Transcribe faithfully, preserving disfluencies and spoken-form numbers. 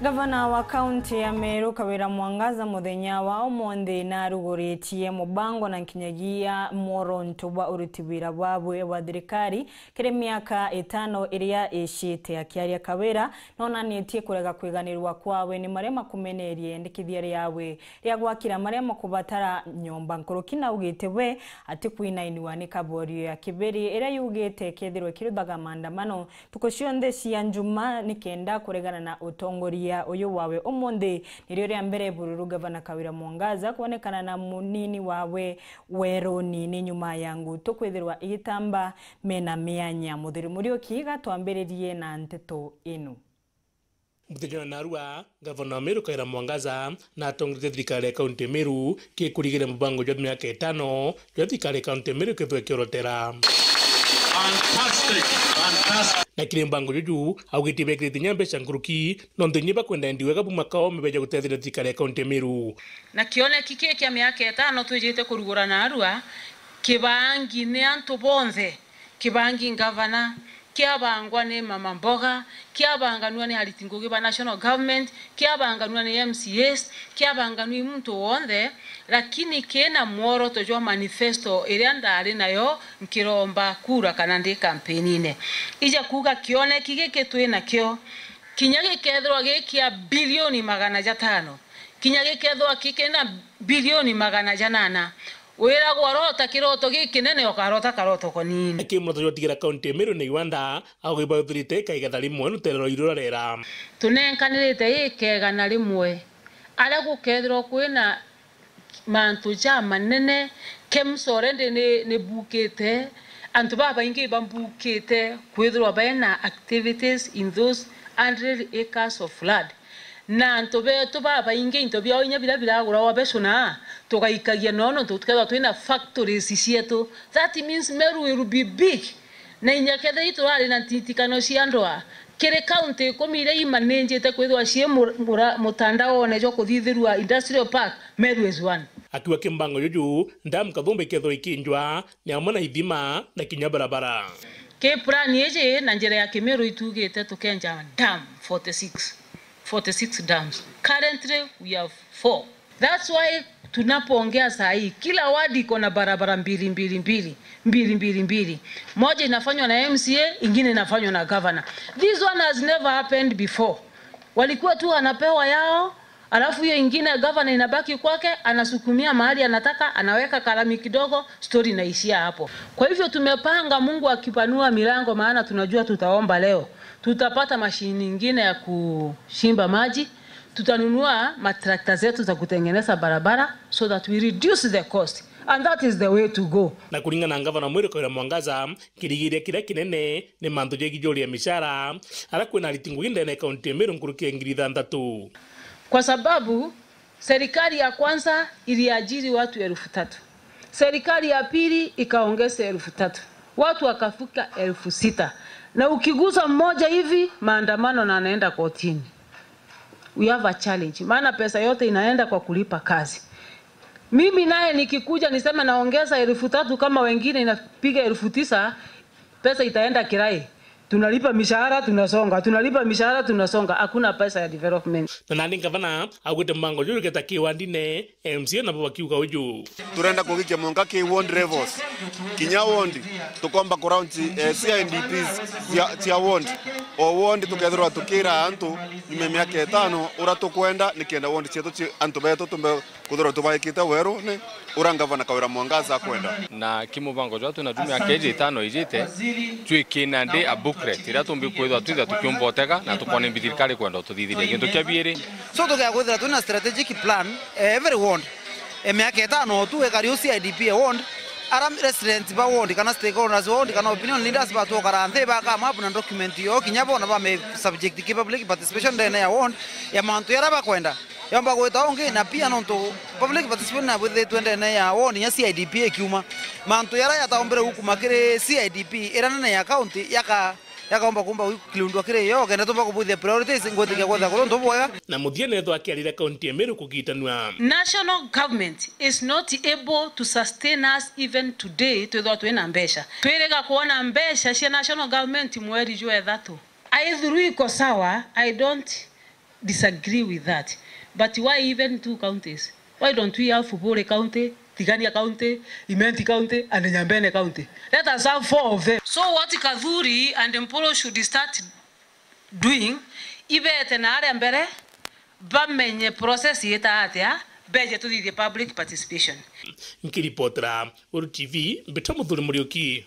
Gavana wa kaunti ya Meru, Kawira Mwangaza, muthenya wa umunthi naruguritie mubango na nkinyagia mworonto bwa uruti wira bwabwe bwa thirikari kiri miaka itano iria icite. Akiaria, Kawira nonanitie kurega kwiganirwa kwawe ni maria makumenerie endekithia riawe ria gwakira maria makubatara nyomba. Nkuruki naugite we atikwinainua ni kaborio ya Kibiri iria yugite ikethirwa ikiruthaga maandamano ntuku cionthe cia Njuma nikenda kuregana na utongoria uyu wawe. Umunthi nirio ria mbere bururu Gavana Kawira Mwangaza kwonekana na munini wawe weruni ni nyuma ya ngutu kwithirwa igitamba mena mianya. Muthuri Muriuki, iga twambiririe na nteto inu. Muthenya wa narua, Gavana wa Meru Kawira Mwangaza na atongoretie thirikari ya kaunti ya Meru kikurigiria mubango jwa miaka itano jwa thirikari ya kaunti ya Meru kethwe kiorotera. Fantastic, fantastic. Na kiri mubango juju, augite bekirite inya mbeca nkuruki, nontu inya bakwenda endi wega buma kaome beja gutetheria thirikari ya kaunti ya Meru. Na kioneki kii kia miaka itano twijite kurugura narua, kibangi ni antu bonthe. Kibangi ngavana, kiabangwa ni mama mboga, kiabanganua ni ariti ngugi ba national government, kiabanganua ni M C As, kiabanganua i muntu wonthe, lakini kina mworoto jwa manifesto iria ndari nayo nkiromba kura kana ndi kampenine. Ija kuuga kioneki giki twi nakio, kinya gikethirwa gi kia bilioni magana jatano, kinya gikethirwa ki kina bilioni magana janana, wiragwa rota kiroto gikinene, ukarota karoto konini. Aki muroto jwa tigira kaunti ya Meru ni Iwanda, augibauthurite kaigetha rimwe nuterero irurarera. Tunenkanirite ikegana rimwe, aria gukethirwa kwina mantu jamanene, K E M S already ni, ni bukite, antu babaingi ibambukite kwithirwa baina activities in those hundred acres of land. Na antu betu babaingi into biao inya biria biraguragwa becuna, tugaikagia noo nontu tukethirwa twina factories cietu. That means Meru will be big. Na inya kethira iturari na ntitikano cia ndwaa, kiri kaunti ikumi iria imanenjite kwithirwa cii mu-, mura-, mutandaone jwa kuthithirua industrial park, Meru is one. Akiuga kimbango juju, dam Kathumba ikethirwa ikinjwa, ni amwe na ithima na kinya barabara. Ki plan iji na njira ya Kimiru itugite tukenja dam forty six. Forty six dams. Currently, we have four. That's why tunapoongea saa hii, kila ward iko na barabara mbili, mbili, mbili, mbili, mbili, mbili. Moja inafanywa na M C A, ingine inafanywa na governor. This one has never happened before. Walikuwa tu wanapewa yao, alafu hiyo ingine governor inabaki kwake, anasukumia mahali anataka, anaweka kalami kidogo, story inaishia hapo. Kwa hivyo tumepanga, Mungu akipanua milango, maana tunajua tutaomba leo. Tutapata mashini ingine ya kushimba maji, tutanunua matrakta zetu za kutengeneza barabara so that we reduce the cost. And that is the way to go. Na kuringana na Ngavana Mwiru Kawira Mwangaza, kirigiria kiria kinene ni mantu ja igijoria mishara, ara kwina ariti ngugi ndene ya kaunti ya Meru nkuruki ya ngiri ithanthatu. Kwa sababu serikali ya kwanza iliajiri watu elfu tatu. Serikali ya pili ikaongeza elfu tatu. Watu wakafika elfu sita. Na ukigusa mmoja hivi, maandamano na anaenda kotini. We have a challenge. Maana pesa yote inaenda kwa kulipa kazi. Mimi naye nikikuja niseme naongeza elfu tatu kama wengine inapiga elfu tisa, pesa itaenda kirai. Tunalipa mishahara, tunasonga. Tunalipa mishahara, tunasonga. Hakuna pesa ya development. Na nandi ngavana augite mbango juju jugeta kiwandine, M C A nabo bakiuga uju. Turenda kugikia mwanka ki ward levels. Kinya ward, tukomba ku launch, eh, C I D Ps cia, cia ward. O ward tukethirwa tukira antu nyuma ya miaka itano, ura tukwenda nikenda ward cietu ci, antu betu tumbe kuthirwa tubaikite werune, ura ngavana Kawira Mwangaza akwenda. Na ki mubango jwa twina jumia keji itano ijite, twikina ndi a booklet, iria tumbi kwithwa twitha tukiumba utega, na tukona imbi thirikari kwenda ututhithiria. Gintu kia biiri, So, tugekwithira twina strategic plan, eh, every ward. Eh, miaka itano tu, ekari u C I D P e ward, ara residents ba ward, kana stakeholders ward, kana opinion leaders batukara nthi, baka map na document yo, kinya bona ba me subject ki public participation ndene ya ward, ya mantu yara bakwenda. Yomba gwita ungi, na pia nontu public participation na bwithitwe ndene ya ward, nya C I D P ikiuma. Mantu yara yataombire gukuma kiri C I D P, ira nene ya county, yaka yakaomba kumba gwikilundwa kiri yo, kenda tumba kubwithia priorities, ngwitikia kwetha kuri untu bwega. Na muthia nethwa akiarire kaunti ya Meru kugitanua. National government is not able to sustain us even today, twithwa twina mbeca. Twiriga kwona mbeca cia national government mweri jwa ithatu. Aithuru iko sawa, I don't disagree with that. But why even two counties? Why don't we have Buri County, Tigania County, Imenti County, and Nyambene County? Let us have four of them. So what Kathuri and Mpuru should start doing, ibete na aria mbere, bamenye process yita atia, beje tuthithie public participation. Nkiripotera Uru T V, mbitwa Muthuri Muriuki.